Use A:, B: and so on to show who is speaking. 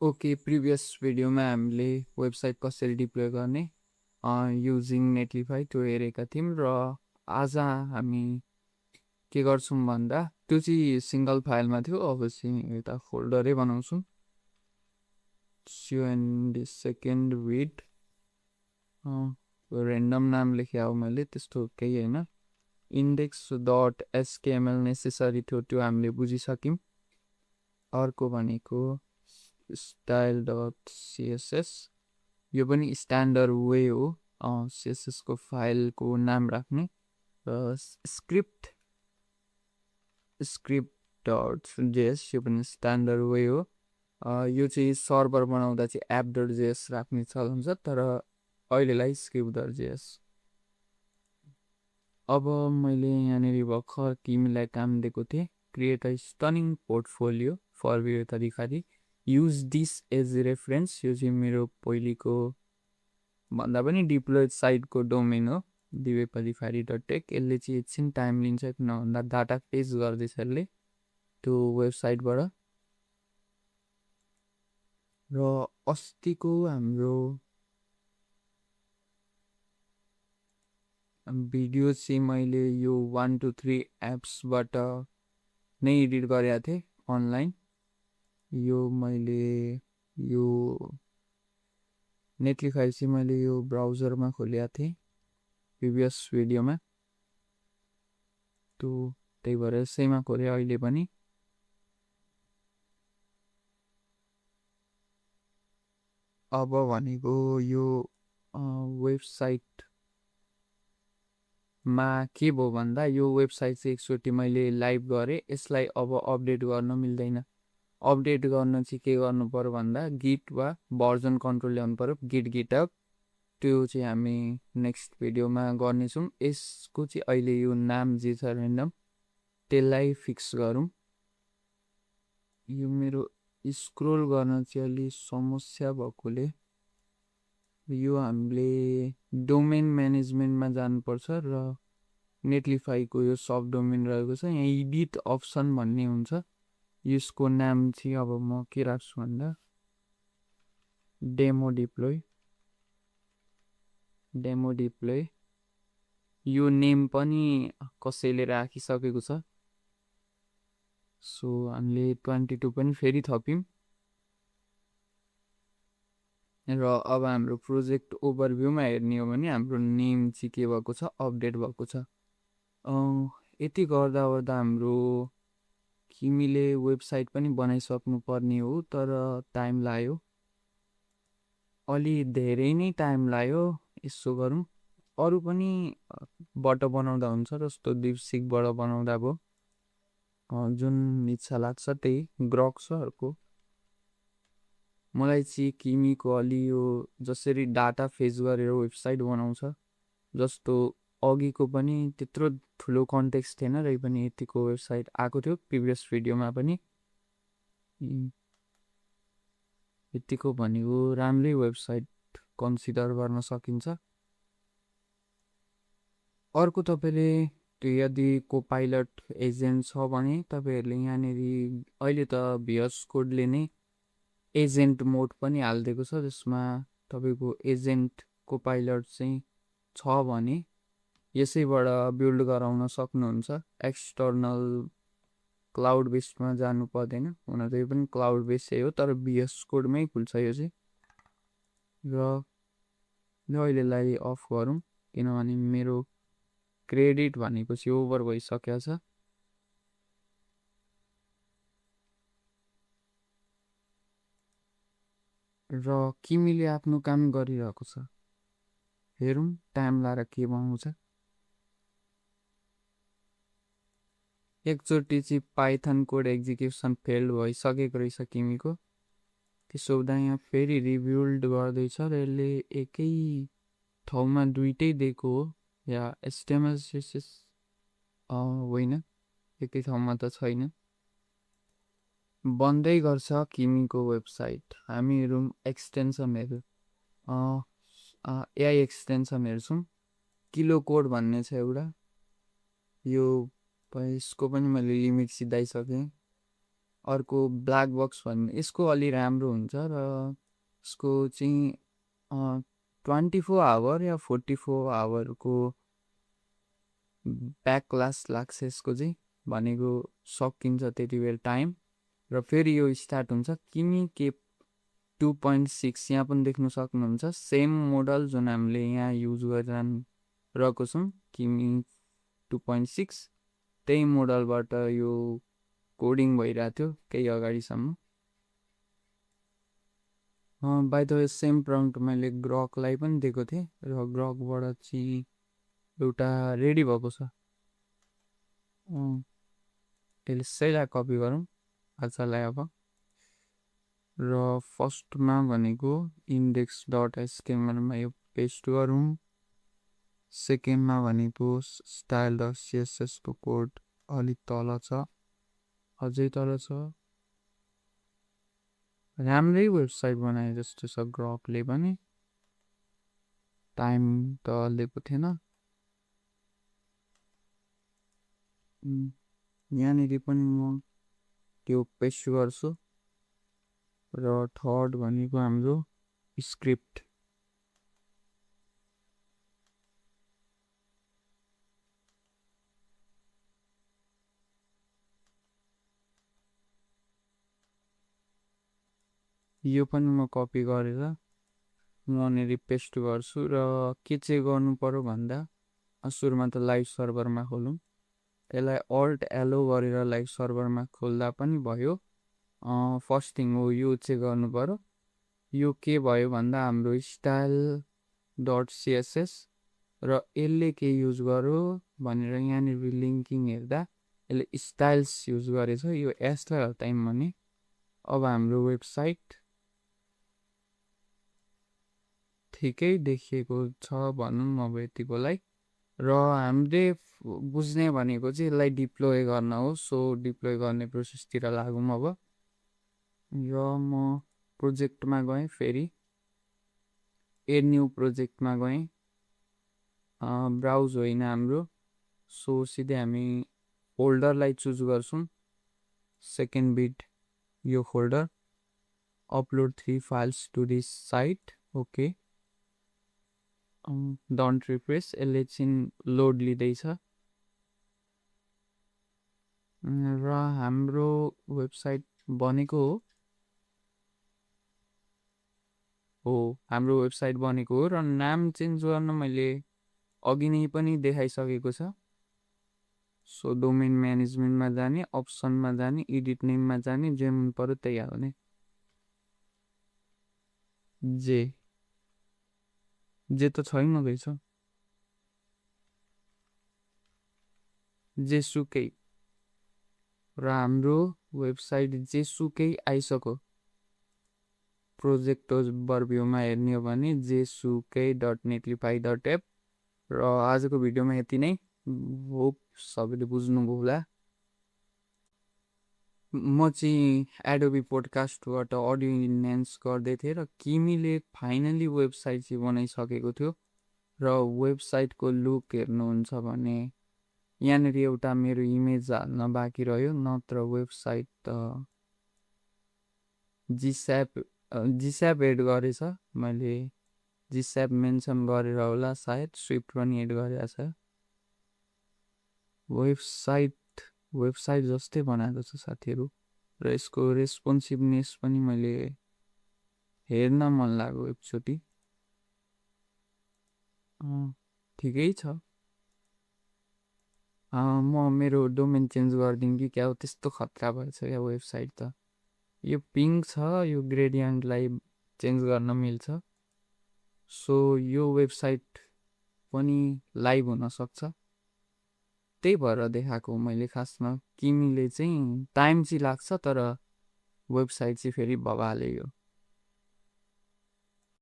A: Okay, previous भिडियोमा हामीले website कसरी डिप्लोय गर्ने युजिङ नेटलिफाई त्यो हेरेका थियौँ र आज हामी के गर्छौँ भन्दा त्यो चाहिँ सिङ्गल फाइलमा थियो। अब चाहिँ यता फोल्डरै बनाउँछौँ। एन्ड सेकेन्ड विड ऱ्यान्डम नाम लेखे हो मैले, त्यस्तो केही होइन। इन्डेक्स डट एसकेएमएल नेसेसरी थियो, त्यो हामीले बुझिसक्यौँ। अर्को भनेको स्टाइल डट सिएसएस, यो पनि स्ट्यान्डर्ड वे हो सिएसएसको फाइलको नाम राख्ने। र स्क्रिप्ट डट जेएस, यो पनि स्ट्यान्डर्ड वे हो। यो चाहिँ सर्भर बनाउँदा चाहिँ एप डट जेएस राख्ने चलन छ, तर अहिलेलाई स्क्रिप्ट डट जेएस। अब मैले यहाँनिर भर्खर तिमीलाई काम दिएको थिएँ, create a stunning portfolio for video तरिकाले युज दिस एज रेफरेन्स। यो चाहिँ मेरो पहिलेको भन्दा पनि डिप्लोइड साइटको डोमेन हो, diveparifari.tech। यसले चाहिँ एकछिन टाइम लिन्छ, किन भन्दा डाटा पेज गर्दैछ यसले त्यो वेबसाइटबाट। र अस्तिको हाम्रो भिडियो चाहिँ मैले यो 1 2 3 एप्सबाट नै एडिट गरेका थिएँ अनलाइन। यो मैले यो नेटलिफाई चाहिँ मैले यो ब्राउजरमा खोलेको थिएँ प्रिभियस भिडियोमा, त्यही भएर यसैमा खोलेँ अहिले पनि। अब भनेको यो वेबसाइटमा के भयो भन्दा यो वेबसाइट चाहिँ एकचोटि मैले लाइभ गरेँ, यसलाई अब अपडेट गर्न मिल्दैन। अपडेट गर्न चाहिँ के गर्नु पर्यो भन्दा गिट वा भर्जन कन्ट्रोल ल्याउनु पर्यो, गिटअप। त्यो चाहिँ हामी नेक्स्ट भिडियोमा गर्नेछौँ। यसको चाहिँ अहिले यो नाम जे छ ऱ्यान्डम, त्यसलाई फिक्स गरौँ। यो मेरो स्क्रोल गर्न चाहिँ अलि समस्या भएकोले यो हामीले डोमेन म्यानेजमेन्टमा जानुपर्छ र नेटलिफाईको यो सब डोमेन रहेको छ। यहाँ एडिट अप्सन भन्ने हुन्छ, यसको नाम चाहिँ अब म के राख्छु भन्दा डेमो डिप्लोय। यो नेम पनि कसैले राखिसकेको छ, सो हामीले 22 पनि फेरि थप्यौँ। र अब हाम्रो प्रोजेक्ट ओभरभ्यूमा हेर्ने हो भने हाम्रो नेम चाहिँ के भएको छ, अपडेट भएको छ। यति गर्दा हाम्रो तिमीले वेबसाइट पनि बनाइसक्नु पर्ने हो, तर टाइम लाग्यो, अलि धेरै नै टाइम लाग्यो। यसो गरौँ, अरू पनि बाट बनाउँदा हुन्छ, जस्तो डिप्सिकबाट बनाउँदा भयो, जुन इच्छा लाग्छ त्यही ग्रक छ। अर्को मलाई चाहिँ किमीको अलि यो जसरी डाटा फेच गरेर वेबसाइट बनाउँछ, जस्तो अघिको पनि त्यत्रो ठुलो कन्टेक्स्ट थिएन, र पनि यतिको वेबसाइट आएको थियो प्रिभियस भिडियोमा पनि। यतिको भनेको राम्रै वेबसाइट कन्सिडर गर्न सकिन्छ। अर्को तपाईँले यदि कोपाइलट एजेन्ट छ भने तपाईँहरूले यहाँनिर अहिले त भिएस कोडले नै एजेन्ट मोड पनि हालिदिएको छ, जसमा तपाईँको एजेन्ट कोपाइलट चाहिँ छ भने यसैबाट बिल्ड गराउन सक्नुहुन्छ। एक्सटर्नल क्लाउड बेस्डमा जानु पर्दैन, हुन त यो पनि क्लाउड बेस्डै हो, तर भिएस कोडमै खुल्छ यो चाहिँ। र अहिलेलाई अफ गरौँ, किनभने मेरो क्रेडिट भनेको चाहिँ ओभर भइसकेको छ। र किमीले आफ्नो काम गरिरहेको छ, हेरौँ टाइम लाएर के बनाउँछ। एकचोटि चाहिँ पाइथन कोड एक्जिक्युसन फेल्ड भइसकेको रहेछ किमीको, त्यसो हुँदा यहाँ फेरि रिबिल्ड गर्दैछ र यसले एकै ठाउँमा दुइटै दिएको हो, या एचटिएमएल सिएसएस होइन, एकै ठाउँमा त छैन, बन्दै गर्छ किमीको वेबसाइट। हामी हेरौँ एक्सटेन्सनहरू, एआई एक्सटेन्सन हेर्छौँ। किलो कोड भन्ने छ एउटा, यो यसको पनि मैले लिमिट सिधाइसकेँ। अर्को ब्ल्याक बक्स भन्ने यसको अलि राम्रो हुन्छ र यसको चाहिँ 24 आवर या 44 आवरको ब्याक क्लास लाग्छ यसको चाहिँ, भनेको सकिन्छ त्यति बेर टाइम। र फेरि यो स्टार्ट हुन्छ किमी के 2.6 यहाँ पनि देख्नु सक्नुहुन्छ, सेम मोडल जुन हामीले यहाँ युज गरिरहेको छौँ किमी 2.6 त्यही मोडलबाट यो कोडिङ भइरहेको थियो केही अगाडिसम्म। By the way same prompt मैले ग्रकलाई पनि दिएको थिएँ र ग्रकबाट चाहिँ एउटा रेडी भएको छ। यसैलाई कपी गरौँ आजलाई अब, र फर्स्टमा भनेको index.htmlमा यो पेस्ट गरौँ। सेकेन्डमा भनेको style.css को कोड अलिक तल छ, अझै तल छ। राम्रै वेबसाइट बनाए जस्तो छ ग्रकले पनि, टाइम त लिएको थिएन। यहाँनिर पनि म त्यो पेस्ट गर्छु। र थर्ड भनेको हाम्रो स्क्रिप्ट। यो पनि म कपी गरेर यहाँनिर पेस्ट गर्छु। र के चाहिँ गर्नु पर्यो भन्दा सुरुमा त लाइभ सर्भरमा खोलौँ। यसलाई अल्ट एलो गरेर लाइभ सर्भरमा खोल्दा पनि भयो। फर्स्ट थिङ हो यो चाहिँ गर्नु पर्यो। यो के भयो भन्दा हाम्रो style.css र यसले के युज गर्यो भनेर यहाँनिर लिङ्किङ हेर्दा यसले स्टाइल्स युज गरेछ, यो एसलाई हटायौँ भने अब हाम्रो वेबसाइट ठिकै देखिएको छ भनौँ अब यतिकोलाई। र हामीले बुझ्ने भनेको चाहिँ यसलाई डिप्लोय गर्न हो। सो डिप्लोय गर्ने प्रोसेसतिर लागौँ अब। र म प्रोजेक्टमा गएँ, फेरि एड न्यू प्रोजेक्टमा गएँ। ब्राउज होइन हाम्रो, सो सिधै हामी फोल्डरलाई चुज गर्छौँ। सेकेन्ड बिट यो फोल्डर, upload 3 files to this site. Okay, don't refresh, यसले चाहिँ लोड लिँदैछ। र हाम्रो वेबसाइट बनेको हो हाम्रो वेबसाइट बनेको हो। र नाम चेन्ज गर्न मैले अघि नै पनि देखाइसकेको छ। सो डोमेन म्यानेजमेन्टमा जाने, अप्सनमा जाने, एडिट नेममा जाने, जे मन पर्यो त्यही हाल्ने। जे त छैन रहेछ, जेसुकै। र हाम्रो वेबसाइट जेसुकै आइसक्यो। प्रोजेक्ट ओभरभ्यूमा हेर्ने हो भने jesukai.netlify.app। र आजको भिडियोमा यति नै, होप सबैले बुझ्नुभयो होला। म चाहिँ एडोबी पोडकास्टबाट अडियो इन्हान्स गर्दै थिएँ र किमीले फाइनली वेबसाइट चाहिँ बनाइसकेको थियो। र वेबसाइटको लुक हेर्नुहुन्छ भने यहाँनिर एउटा मेरो इमेज हाल्न बाँकी रह्यो, नत्र वेबसाइट त जिस्याप एड गरेछ मैले। जिस्याप मेन्सन गरेर होला सायद, स्विफ्ट पनि एड गरेको छ। वेबसाइट जस्तै बनाएको छ साथीहरू। र यसको रेस्पोन्सिभनेस पनि मैले हेर्न मन लाग्यो एकचोटि। ठिकै छ। म मेरो डोमेन चेन्ज गरिदिउँ कि क्या हो, त्यस्तो खतरा भएछ क्या वेबसाइट त। यो पिङ्क छ, यो ग्रेडियन्टलाई चेन्ज गर्न मिल्छ। सो यो वेबसाइट पनि लाइभ हुन सक्छ, त्यही भएर देखाएको मैले। खासमा किमीले चाहिँ टाइम चाहिँ लाग्छ, तर वेबसाइट चाहिँ फेरि भबाले यो।